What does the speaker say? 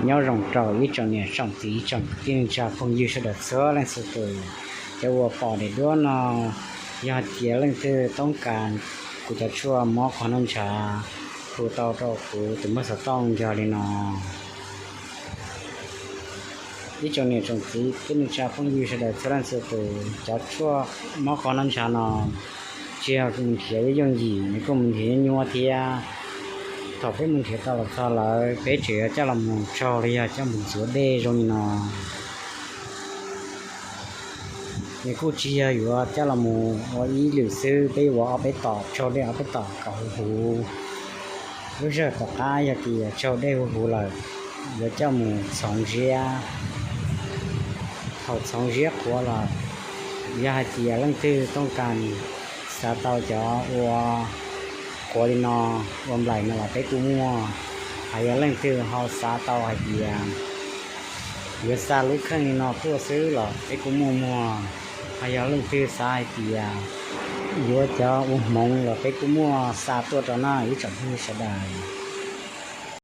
Nyob zoo rau ib tsoom niam tsoom txiv tsoom kwv tij neej tsa phooj ywg sawv daws txhua leej txhua tus. Cov uas pom daim duab no, yog hais tias leej twg toob kas kuv cov tshuaj mob qhov noj ntshav, hu tau rau kuv tus npawb xov tooj yog li no. Ib tsoom niam tsoom txiv kwv tij neej tsa phooj ywg sawv daws txhua leej txhua tus, cov tshuaj mob qhov noj ntshav no tsis yog mus nrhiav yooj yooj yim, nws kuj mus nrhiav nyuaj nyuaj thiab. Thaum peb mus nrhiav tau los txog lawm, peb tseem yuav coj los mus tsau los yog coj mus ntxuav dej zoo li no. Nws kuj tsis yog yuav coj los mus ua ib lwm xwb, peb ua ob peb tom, tsau dej ob peb tom kom huv huv. Lub sij hawm tom qab yog tias tsau dej huv huv lawm, yuav coj mus txhoov ziab. Thaum txhoov ziab qhuav lawm, yog hais tias leej twg toob kas xav tau cov ua qhuav li no, ua nplaim no los peb kuj muaj. Hos yog leej twg ho xav tau hais tias yuav xa lub kheej li no tuaj xwb los peb kuj muaj muag. Hos yog leej twg xav hais tias yuav cov ua hmoov los peb kuj muaj xa tuaj rau na ib tsoom phooj ywg sawv daws.